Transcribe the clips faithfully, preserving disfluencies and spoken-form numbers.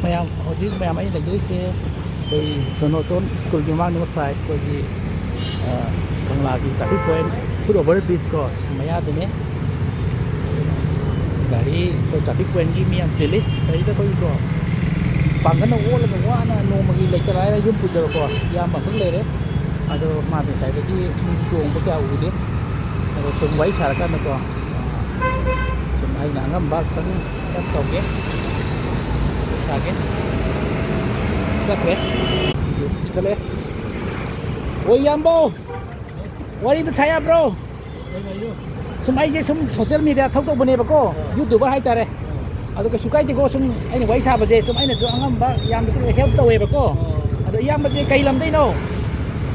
ꯃꯌꯥꯝ, ꯍꯧꯖꯤꯛ ꯃꯌꯥꯝ ꯑꯩꯅ ꯂꯩꯖꯔꯤꯁꯦ ꯑꯩꯈꯣꯏ ꯖꯣꯅꯣꯊꯣꯟ ꯁ꯭ꯀꯨꯜꯒꯤ ꯃꯃꯥꯡꯗ ꯉꯁꯥꯏ ꯑꯩꯈꯣꯏꯒꯤ, ꯑ, ꯀꯪꯂꯥꯒꯤ traffic point, foot over bridge ꯀꯣ, ꯁꯤ ꯃꯌꯥꯗꯅꯦ꯫ ꯒꯥꯔꯤ ꯑꯩꯈꯣꯏ traffic pointꯀꯤ ꯃꯤ ꯌꯥꯝ ꯆꯤꯜꯂꯤ꯫ ꯀꯔꯤꯗ ꯑꯩꯈꯣꯏꯒꯤꯀꯣ, ꯄꯥꯡꯒꯜꯅ ꯑꯣꯜꯂꯒ ꯋꯥꯅ ꯅꯣꯡꯃꯒꯤ ꯂꯩꯇ ꯂꯥꯏꯔ ꯌꯨꯝ ꯄꯨꯖꯕꯀꯣ, ꯏꯌꯥꯝꯕ ꯑꯃꯈꯛ ꯂꯩꯔꯦ꯫ ꯑꯗꯣ ꯃꯥꯁꯦ ꯉꯁꯥꯏꯗꯒꯤ ꯃꯤꯁꯨ ꯇꯣꯡꯕ ꯀꯌꯥ ꯎꯗꯦ꯫ ꯑꯗꯣ ꯁꯨꯝ ꯋꯥꯔꯤ ꯁꯥꯔꯀꯥꯟꯗꯀꯣ, ꯁꯨꯝ ꯑꯩꯅ ꯑꯉꯝꯕ ꯈꯤꯇꯪ help ꯇꯧꯒꯦ꯫ ꯁꯥꯒꯦ꯫ ꯆꯠꯈ꯭ꯔꯦ꯫ ꯆꯤꯛꯈꯠꯂꯦ꯫ ꯑꯣ, ꯏꯌꯥꯝꯕ! ꯋꯥꯔꯤ ꯑꯃ ꯁꯥ ꯌꯥꯕ꯭ꯔꯣ? ꯁꯨꯝ ꯑꯩꯁꯦ ꯁꯨꯝ social media ꯊꯧ ꯇꯧꯕꯅꯦꯕꯀꯣ, YouTuber ꯍꯥꯏꯇꯥꯔꯦ꯫ ꯑꯗꯣ ꯀꯩꯁꯨ ꯀꯥꯏꯗꯦꯀꯣ, ꯁꯨꯝ ꯑꯩꯅ ꯋꯥꯔꯤ ꯁꯥꯕꯁꯦ ꯁꯨꯝ ꯑꯩꯅꯁꯨ ꯑꯉꯝꯕ ꯌꯥꯝꯅꯁꯨ help ꯇꯧꯋꯦꯕꯀꯣ꯫ ꯑꯗꯣ ꯏꯌꯥꯝꯕꯁꯦ ꯀꯩ ꯂꯝꯗꯩꯅꯣ?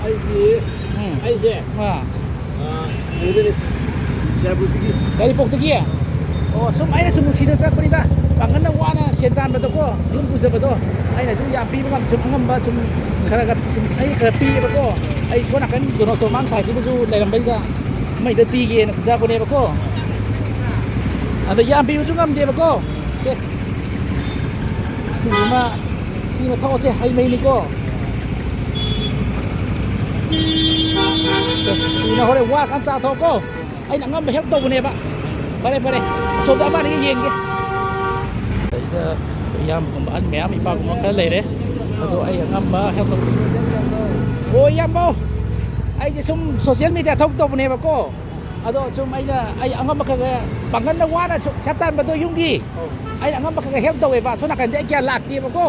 ꯑꯩꯁꯦ, ꯎꯝ꯫ ꯑꯩꯁꯦ, ꯑꯥ꯫ ꯑꯥ, ꯀꯩꯅꯣꯗꯩꯅꯦ, ꯌꯥꯏꯔꯤꯄꯣꯛꯇꯒꯤ꯫ ꯌꯥꯏꯔꯤꯄꯣꯛꯇꯒꯤ? ꯑꯣ, ꯁꯨꯝ ꯑꯩꯅ ꯁꯨꯝ ꯅꯨꯡꯁꯤꯗꯅ ꯆꯠꯄꯅꯤꯗ꯫ ꯄꯥꯡꯒꯜꯅ ꯋꯥꯅ ꯁꯦꯟ ꯇꯥꯟꯕꯗꯀꯣ, ꯌꯨꯝ ꯄꯨꯖꯕꯗꯣ, ꯑꯩꯅ ꯁꯨꯝ ꯌꯥꯝ ꯄꯤꯕ ꯉꯝꯗꯦ, ꯁꯨꯝ ꯑꯉꯝꯕ ꯁꯨꯝ ꯈꯔ ꯈꯔ ꯁꯨꯝ ꯑꯩꯅ ꯈꯔ ꯄꯤꯌꯦꯕꯀꯣ꯫ ꯑꯩ ꯁꯣꯝ ꯅꯥꯀꯟ ꯖꯣꯅꯣꯁꯇꯣꯟ ꯃꯃꯥꯡ ꯁꯥꯏꯠꯁꯤꯗꯁꯨ ꯂꯩꯔꯝꯕꯩꯗ ꯑꯃ ꯍꯦꯛꯇ ꯄꯤꯒꯦꯅ ꯈꯟꯖꯔꯛꯄꯅꯦꯕꯀꯣ꯫ ꯑꯗ ꯌꯥꯝ ꯄꯤꯕꯁꯨ ꯉꯝꯗꯦꯕꯀꯣ꯫ ꯁꯦ꯫ ꯁꯤꯁꯤꯃ, ꯁꯤꯃ ꯊꯛꯑꯣꯁꯦ, ꯍꯩ ꯃꯍꯤꯅꯤꯀꯣ꯫ ꯁꯦ, ꯁꯤꯅ ꯍꯣꯔꯦꯟ ꯋꯥꯔꯀꯥꯟ ꯆꯥ ꯊꯛꯑꯣꯀꯣ꯫ ꯑꯩꯅ ꯑꯉꯝꯕ help ꯇꯧꯕꯅꯦꯕ꯫ ꯐꯔꯦ, ꯐꯔꯦ꯫ ꯑꯁꯣꯝꯗ ꯑꯃ ꯑꯅꯤ ꯌꯦꯡꯒꯦ꯫ ꯁꯤꯗꯩꯗ ꯏꯌꯥꯝꯕꯒꯨꯝꯕ ꯑꯍꯟ ꯃꯌꯥꯝ, ꯏꯄꯥꯒꯨꯝꯕ ꯈꯔ ꯂꯩꯔꯦ꯫ ꯑꯗꯣ ꯑꯩ ꯑꯉꯝꯕ help ꯇꯧꯕ-, ꯑꯣ, ꯏꯌꯥꯝꯕ, ꯑꯩꯁꯦ ꯁꯨꯝ social media ꯊꯕꯛ ꯇꯧꯕꯅꯦꯕꯀꯣ꯫ ꯑꯗꯣ ꯁꯨꯝ ꯑꯩꯅ, ꯑꯩ ꯑꯉꯝꯕ ꯈꯔ ꯈꯔ, ꯄꯥꯡꯒꯜꯅ ꯋꯥꯅ ꯁꯨꯝ ꯄꯩꯁꯥ ꯇꯥꯟꯕꯗꯣ ꯌꯨꯝꯒꯤ, ꯑꯩꯅ ꯑꯉꯝꯕ ꯈꯔ ꯈꯔ help ꯇꯧꯋꯦꯕ꯫ ꯁꯣꯝ ꯅꯥꯀꯟꯗ ꯑꯩ ꯀꯌꯥ ꯂꯥꯛꯇꯦꯕꯀꯣ꯫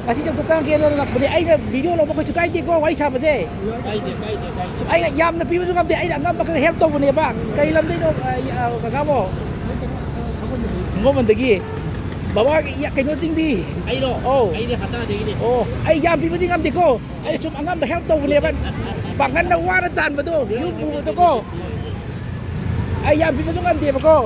ꯉꯁꯤ ꯈꯛꯇ ꯆꯪꯉꯛꯀꯦꯅ ꯂꯥꯛꯄꯅꯦ꯫ ꯑꯩꯅ video ꯂꯧꯕ ꯀꯩꯁꯨ ꯀꯥꯏꯗꯦꯀꯣ, ꯋꯥꯔꯤ ꯁꯥꯕꯁꯦ꯫ ꯀꯥꯏꯗꯦ, ꯀꯥꯏꯗꯦ, ꯀꯥꯏꯗꯦ꯫ ꯁꯨꯝ ꯑꯩꯅ ꯌꯥꯝꯅ ꯄꯤꯕꯁꯨ ꯉꯝꯗꯦ, ꯑꯩꯅ ꯑꯉꯝꯕ ꯈꯔ help ꯇꯧꯕꯅꯦꯕ꯫ ꯀꯩ ꯂꯝꯗꯩꯅꯣ, ꯑ, ꯑ, ꯀꯀꯥꯕꯣ? ꯁꯒꯣꯜꯕꯟꯗꯒꯤ꯫ ꯕꯕꯥꯒꯤ ꯏꯌꯥ-, ꯀꯩꯅꯣꯁꯤꯡꯗꯤ? ꯑꯩꯔꯣ? ꯑꯧ꯫ ꯑꯩꯗꯤ ꯍꯇꯥꯗꯒꯤꯅꯦ꯫ ꯑꯣ, ꯑꯩ ꯌꯥꯝ ꯄꯤꯕꯗꯤ ꯉꯝꯗꯦꯀꯣ꯫ ꯑꯩ ꯁꯨꯝ ꯑꯉꯝꯕ help ꯇꯧꯕꯅꯦꯕ꯫ ꯄꯥꯡꯒꯜꯅ ꯋꯥꯅ ꯇꯥꯟꯕꯗꯣ, ꯌꯨꯝ ꯄꯨꯕꯗꯣꯀꯣ꯫ ꯑꯩ ꯌꯥꯝ ꯄꯤꯕꯁꯨ ꯉꯝꯗꯦꯕꯀꯣ꯫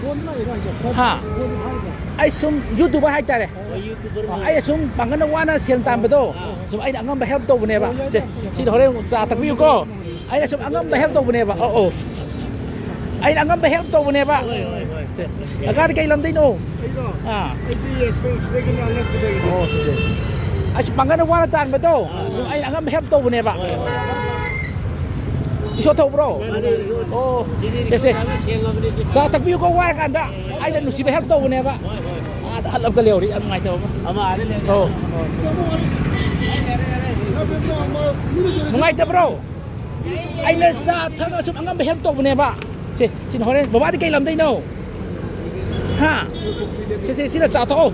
ꯐꯣꯟꯗ ꯂꯥꯛꯏꯔꯣ ꯍꯥꯏꯁꯦ? ꯐꯣꯟ, ꯍꯥ? ꯐꯣꯟꯗ ꯊꯥꯔꯤꯕꯣ? ꯑꯩ ꯁꯨꯝ YouTuber ꯍꯥꯏꯇꯥꯔꯦ꯫ ꯑꯣ, YouTuber ꯑꯣꯏꯅ꯫ ꯑꯩꯅ ꯁꯨꯝ ꯄꯥꯡꯒꯜꯅ ꯋꯥꯅ ꯁꯦꯜ ꯇꯥꯟꯕꯗꯣ, ꯑꯥ꯫ ꯁꯨꯝ ꯑꯩꯅ ꯑꯉꯝꯕ help ꯇꯧꯕꯅꯦꯕ꯫ ꯑꯣ, ꯌꯥꯏ, ꯁꯦ, ꯌꯥꯏ, ꯌꯥꯏ꯫ ꯁꯤꯗ ꯍꯣꯔꯦꯟ ꯆꯥ ꯊꯛꯄꯤꯌꯨꯀꯣ꯫ ꯑꯩꯅ ꯁꯨꯝ ꯑꯉꯝꯕ help ꯇꯧꯕꯅꯦꯕ꯫ ꯑꯧ, ꯑꯧ꯫ ꯑꯩꯅ ꯑꯉꯝꯕ help ꯇꯧꯕꯅꯦꯕ꯫ ꯍꯣꯏ, ꯍꯣꯏ, ꯍꯣꯏ꯫ ꯁꯦ, ꯑꯒꯥꯗꯤ ꯀꯩ ꯂꯝꯗꯩꯅꯣ? ꯑꯩꯔꯣ? ꯑꯥ꯫ ꯑꯩꯗꯤ ꯌꯥꯏꯁꯀꯨꯜ ꯁꯤꯗꯒꯤꯅꯦ, ꯑꯅꯛꯄꯗꯒꯤꯅꯦ꯫ ꯑꯣ, ꯁꯤꯁꯦ꯫ ꯑꯁ, ꯄꯥꯡꯒꯜꯅ ꯋꯥꯅ ꯇꯥꯟꯕꯗꯣ, ꯑꯩ ꯑꯉꯝꯕ help ꯇꯧꯕꯅꯦꯕ꯫ ꯏꯁꯣ ꯊꯧꯕ꯭ꯔꯣ? ꯑꯣ, ꯁꯦ, ꯁꯦ꯫ ꯆꯥ ꯊꯛꯄꯤꯌꯨꯀꯣ, ꯋꯥꯔꯀꯥꯟꯗ꯫ ꯑꯩꯅ ꯅꯨꯡꯁꯤꯕ help ꯇꯧꯕꯅꯦꯕ꯫ ꯑꯥꯗ ꯑꯍꯜ ꯑꯃꯒ ꯂꯩꯍꯧꯔꯤ, ꯌꯥꯝ ꯅꯨꯡꯉꯥꯏꯇꯕ ꯑꯃ꯫ ꯑꯣ꯫ ꯅꯨꯡꯉꯥꯏꯇꯕ꯭ꯔꯣ? ꯑꯩꯅ ꯆꯥ ꯊꯛꯑꯒ ꯁꯨꯝ ꯑꯉꯝꯕ help ꯇꯧꯕꯅꯦꯕ꯫ ꯁꯦ, ꯁꯤꯅ ꯍꯣꯔꯦꯟ꯫ ꯕꯕꯥꯗꯤ ꯀꯩ ꯂꯝꯗꯩꯅꯣ? ꯍꯥ? ꯁꯦ, ꯁꯦ, ꯁꯤꯅ ꯆꯥ ꯊꯛꯑꯣ꯫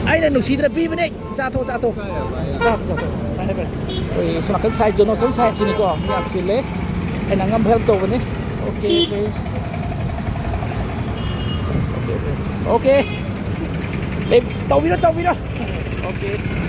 ꯑꯩꯅ ꯅꯨꯡꯁꯤꯗꯅ ꯄꯤꯕꯅꯦ꯫ ꯆꯥ ꯊꯛꯑꯣ, ꯆꯥ ꯊꯛꯑꯣ꯫ ꯆꯥ ꯊꯛꯑꯣ, ꯆꯥ ꯊꯛꯑꯣ꯫ ꯐꯔꯦ, ꯐꯔꯦ꯫ ꯑꯩꯈꯣꯏ ꯁꯣꯝ ꯅꯥꯀꯟ side, ꯖꯣꯅꯣ ꯁꯣꯝ sideꯁꯤꯅꯤꯀꯣ꯫ ꯃꯤ ꯌꯥꯝ ꯆꯤꯜꯂꯦ꯫ ꯑꯩꯅ ꯑꯉꯝꯕ help ꯇꯧꯕꯅꯤ꯫ Okay, friends. Okay, friends. Okay꯫ ꯑꯦ, ꯇꯧꯕꯤꯔꯣ, ꯇꯧꯕꯤꯔꯣ꯫ Okay꯫